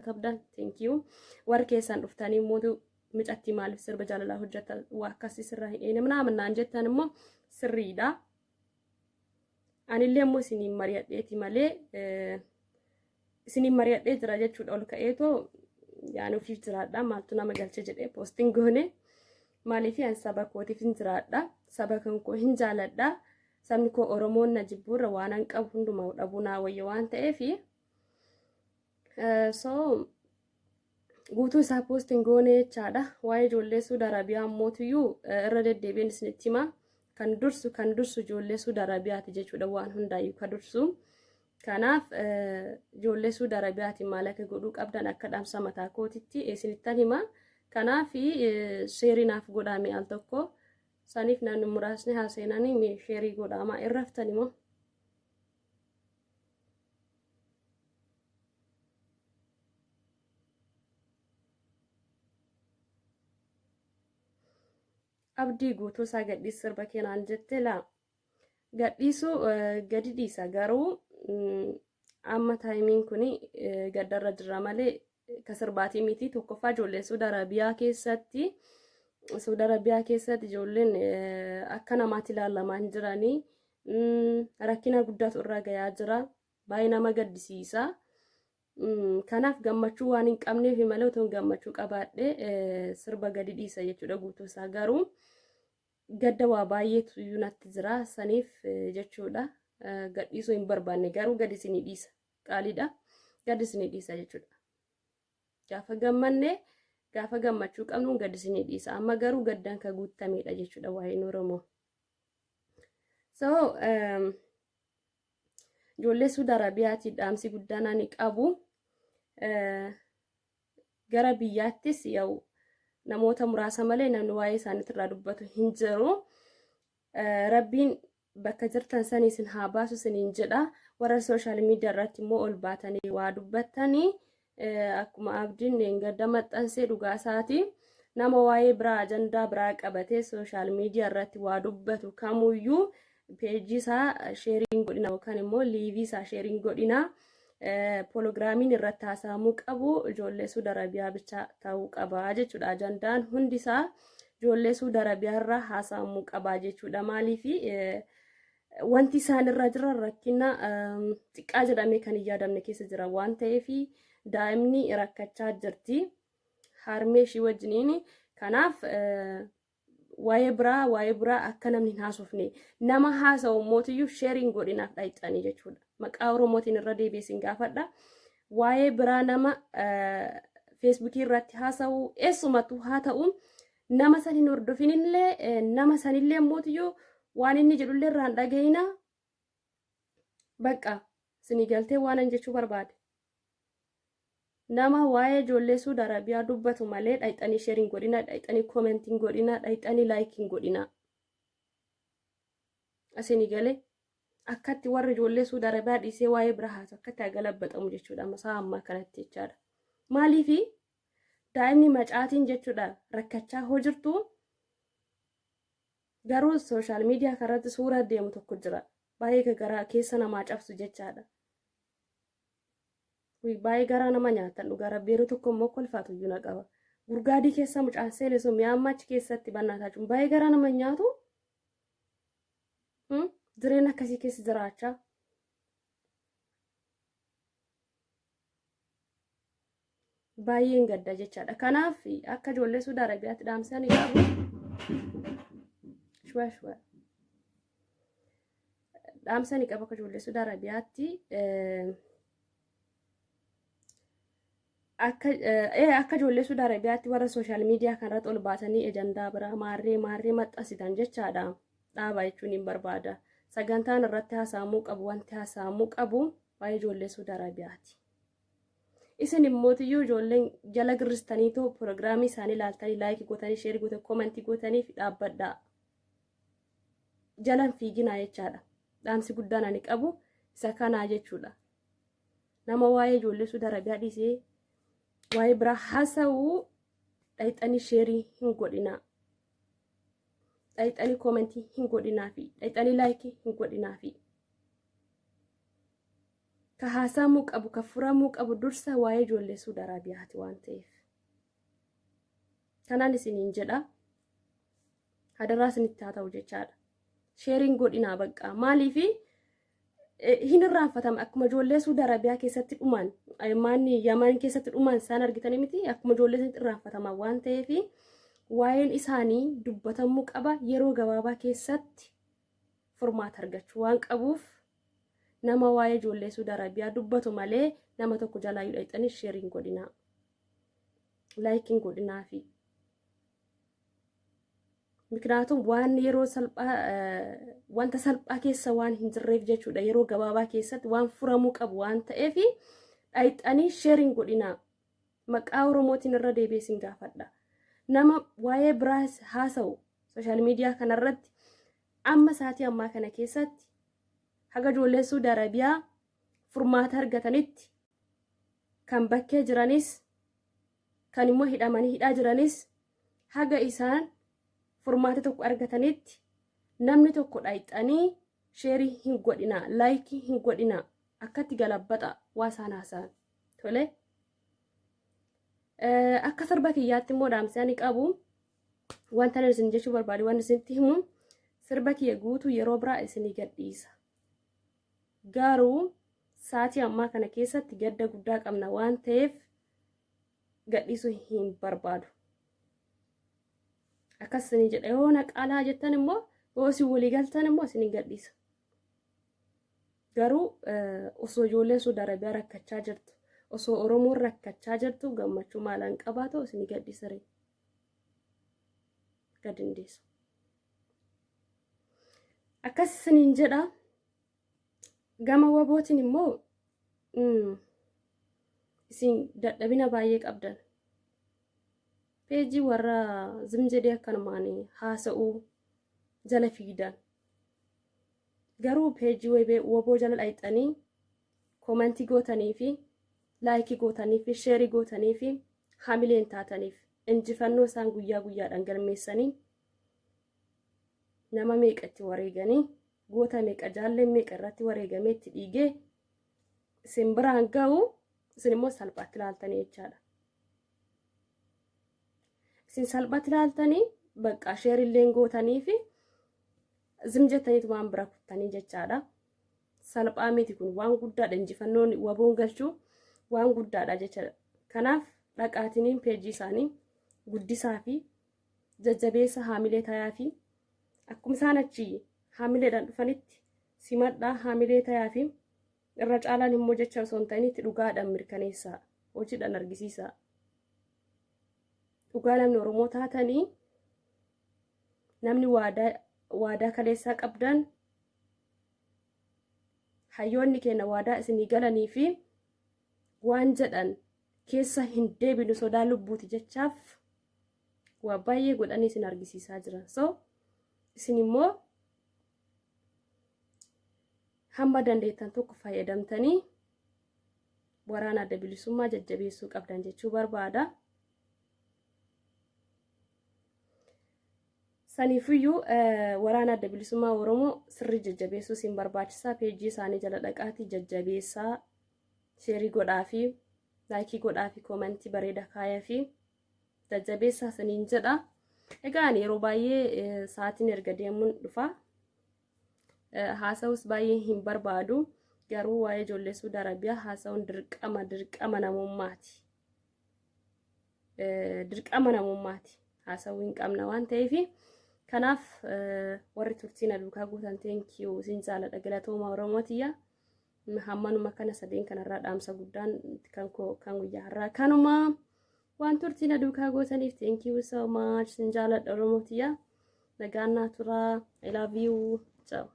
qabdan thank you. Warri keessaan dhuftanii immoo micattii maaliif sirba jaalalaa hojjetta waa akkasii sirraa hin eene minaamin naan jettan immoo sirriidha. Anillee immoo isiniin mari'adheeti malee isiniin mari'adhee jira jechuudha ol ka'eetoo yaani ofiif jiraadha maaltu nama galche jedhee poostiin goone maaliif an saba kootiif hin jiraadha saba kan koo hin jaaladha sabni koo Oromoon na jibbuurra waan an qabu hundumaa dhabuu naa wayya waan ta'eef so guutuu isaa poostiin goone jechaadha. Waa'ee ijoollee Suudi Arabiyaa ammootiyyuu irra deddeebiin isinitti hima. Kan dursu ijoollee Suudi Arabiyaati jechuudha waan hundaayyuu kan dursu. Kanaaf ijoollee Suudi Arabiyaatiin maal akka godhuu qabdan akka dhaamsa mataa kootitti isinittan hima. Kanaaf share naaf godhaame al tokko. Saniif namni muraasni haaseenanii share godhaamaa irraftan immoo. Abdii guutuu isaa gadhiis sirba keenaan jette laa. Gadhiisuu gadi dhiisa garuu amma timeiin kun gaddarra jira malee ka sirbaatii miti. Tokkoffaa ijoolleen Suudi Arabiyaa keessatti ijoolleen akka namaatti ilaalamaa hin jiranii, rakkina guddaatu irra gayaa jira, baay'ee nama gaddisiisa. Kanaaf gammachuu waan hin qabneef malee otoo gammachuu qabaadhe sirba gadi dhiisa jechuudha guutuu isaa, garuu gadda waa baay'eetu iyyuu natti jira saniif jechuudha. Gadhiisuu hin barbaanne garuu gadi isinii dhiisa, qaaliidha, gadi isinii dhiisa jechuudha. Gaafa gammanne, gaafa gammachuu qabnu gadi isinii dhiisa. Amma garuu gaddaan ka guutamedha jechuudha waa'een Oromoo. So ijoollee Suudi Arabiyaatii dhaamsi guddaan ani qabu, gara biyyaattis yaa'u namoota muraasa malee namni waa'ee isaaniitirraa dubbatu hin jiru. Rabbiin bakka jirtan sanii isin haa baasu isiniin jedha. Warra social media irratti immoo ol baatanii waa dubbattanii, akkuma Abdiin gadda maxxansee dhugaa isaati. Nama waa'ee biraa ajandaa biraa qabatee social media irratti waa dubbatu kamuyyuu peejii isaa shareiin godhina yookaan immoo liveii isaa shareiin godhina. Piroogiraamiin irratti haasa'amuu qabu ijoollee Suudi Arabiyaa bicha ta'uu qaba jechuudha. Ajandaan hundi isaa ijoollee Suudi Arabiyaa irraa haasa'amuu qaba jechuudha. Maaliif wanti isaan irra jiran rakkina xiqqaa jedhamee kan hin yaadamne keessa jira waan ta'eef, daa'imni rakkachaa jirti. Harmee ishii wajjiniin. Kanaaf waa'ee biraa akka namni hin haasofne, nama haasa'u mootiyyuu shareiin godhinaaf dhayxanii jechuudha. Maqaa Oromootiin irra deebi'ee isin gaafadha. Waa'ee biraa nama Facebookii irratti haasa'u eessumattuu haa ta'u, nama san hin hordofinillee, nama sanillee mootiyyuu waan inni jedhullee irraan dhaga'ina. Bakka isinii galtee waan an jechuu barbaade. Nama waa'ee ijoollee Suudi Arabiyaa dubbatu malee dhayxanii shareiin godhina, dhayxanii commentiin godhina, dhayxanii likeiin godhina. Isinii galee akkatti warri ijoollee Suudi Arabiyaa dhiisee waa'ee bira haasa'u akkatti agalabbatamu jechuudha masaa ammaa kanatti jechaadha. Maaliifi daa'imni macaatiin jechuudha rakkachaa hoo jirtu, garuu social media kanarratti suura deemu tokko jira baay'ee garaa keessa namaa cabsu jechaadha. Baay'ee garaa nama nyaatan, dhugaa rabbi. Yeroo tokko immoo kolfaatu iyyuu na qaba. Gurgaadii keessa mucaan seene sun mi'a amma achi keessatti bannaataa jiru. Baay'ee garaa nama nyaatu. Jireenya akkasii keessa jiraachaa. Baay'een gadda jechaadha. Kanaaf akka ijoollee Suudi Arabiyaatti dhaamsanii qabu. Shuwa shuwa. Dhaamsanii qabu akka ijoollee Suudi Arabiyaatti akka ijoollee Suudi Arabiyaatti warra social media kanarratti ol baatanii ejandaa biraa maarree maarree maxxansitan jechaadha. Dhaabaa jechuun hin barbaada. Sagantaan irratti haasa'amuu qabu, wanti haasa'amuu qabu waa'ee ijoollee Suudi Arabiyaati. Isin immootiyyuu ijoolleen jala girristaniitoo piroogiraamii isaanii ilaaltanii, like gootanii, share gootanii, comment gootanii fi dhaabbadhaa. Jalan fiiginaa jechaadha. Dhaamsi guddaan ani qabu isa kanaa jechuudha. Nama waa'ee ijoollee Suudi Arabiyaa dhiisee waa'ee biraa haasa'uu dhayxanii share hin godhinaa. Dhayxanii comment hin godhinaa fi dhayxanii like hin godhinaa fi. Ka haasamuu qabu, ka furamuu qabu dursa waa'ee ijoollee Suudi Arabiyaati waan ta'eef. Kanaan isiniin jedha. Hadaraa isinitti haa ta'u jechaadha. Share iin godhinaa bakka. Maaliifi hin irraanfatama? Akkuma ijoollee Suudi Arabiyaa keessatti dhuman, maanni Yaman keessatti dhuman isaan argitanii miti, akkuma ijoollee isaanitti irraanfatama waan ta'eef waa'een isaanii dubbatamuu qaba. Yeroo gabaabaa keessatti furmaata argachuu waan qabuuf nama waa'ee ijoollee Suudi Arabiyaa dubbatu malee nama tokko jalaa yoo dhaqxanii share iin godhinaa, like iin godhinaa fi ምክንያቱም waan yeroo salphaa, wanta salphaa keessa waan hin jirreef jechuudha. Yeroo gabaabaa keessatti waan furamuu qabu waan ta'eef dhayxanii share iin godhinaa. Maqaa Oromootiin irra deebi'ee isin gaafadha. Nama waa'ee biraa haasa'u social media kanarratti amma sa'aatii ammaa kana keessatti haga ijoolleen Suudi Arabiyaa furmaata argatanitti, kan bakkee jiranis, kan immoo hidhamanii hidhaa jiranis, haga isaan furmaata tokko argatanitti namni tokko dhayxanii share ii hin godhinaa, like ii hin godhinaa, akkatti galabbaxa waa isaan haasa'an. Tole. Akka sirba kiyyaatti immoo dhaamsi ani qabu, wanta ani isin jechuu barbaade, waan isinitti himu, sirba kiyya guutuu yeroo biraa isinii gadhiisa. Garuu sa'aatii ammaa kana keessatti gadda guddaa qabna waan ta'eef gadhiisuu hin barbaadu. Akkas isinii jedha. Yoo naqaalaa jettan immoo, yoo isin walii galtan immoo, isinii gadhiisa. Garuu osoo ijoolleen Suudi Arabiyaa rakkachaa jirtu, osoo Oromoon rakkachaa jirtu, gammachuu maalaan qabaatu isinii gadhiisa ree? Gad hin dhiisu. Akkas isiniin jedha. Gama wabootiin immoo isin dadhabina baay'ee qabdan. Peejii warra ዝም jedhee akkanumaan haasa'uu jala fiidan. Garuu peejii waboo jala dhayxanii comment ii gootanii fi like ii gootanii fi share ii gootanii fi hamileen taataniif injifannoo isaan guyyaa guyyaadhaan galmeessanii, nama meeqatti wareeganii, goota meeqa, jaalleen meeqa irratti wareegamee itti dhiigee isin biraan ga'u, isin immoo salphaatti ilaaltanii jechaadha. Isin salphaatti ilaaltanii bakka share illeen gootanii fi ዝም jettaniitu waan bira kuttanii jechaadha. Salphaa miti, kun waan guddaadha. Injifannoon waboon galchuu waan guddaadha jechaadha. Kanaaf dhaqaatiniin peejii isaanii guddisaa fi jajjabeessa, haamilee tayaa fi akkuma isaan achi haamileedhaan dhufanitti simadhaa, haamilee tayaa fi irra caalaan immoo jecha osoo hin ta'in itti dhugaadhaan mirkaneessaa, hojiidhaan argisiisaa. Dhugaa namni Oromoo taatanii, namni waadaa kaleessaa qabdan, hayyoonni keenya waadaa isinii galanii fi waan jedhan keessa hin deebinu sodaa lubbuuti jechaaf waa baay'ee godhanii isin argisiisaa jiran. So isin immoo hamma dandeettan tokko fayyadamtanii waraana adda bilisummaa jajjabeessuu qabdan jechuu barbaada. Saniifiyyuu waraana adda bilisummaa Oromoo sirrii jajjabeessuu isin barbaachisaa. Peejii isaanii jala dhaqaatii jajjabeessaa, share ii godhaa fi like ii godhaa fi comment ii bareeda kaayaa fi jajjabeessaa isiniin jedha. Egaa ani yeroo baay'ee sa'aatiin erga deemuun dhufa. Haasa'us baay'ee hin barbaadu. Garuu waa'ee ijoollee Suudi Arabiyaa haasa'uun dirqama, dirqama namummaati. Dirqama namummaati. Haasa'uu hin qabna waan ta'eef, kanaaf warri turtii na duukaa guutan, thank you, isin jaaladha, galatooma Oromootiyya. Hammanuma kana sadeen kanarraa dhaamsa guddaan kan koo kan guyyaa har'aa kanuma. Waan turtii na duukaa gootaniif thank you so much, isin jaaladha Oromootiyya. Nagaan naa turaa. I love you. Ciao.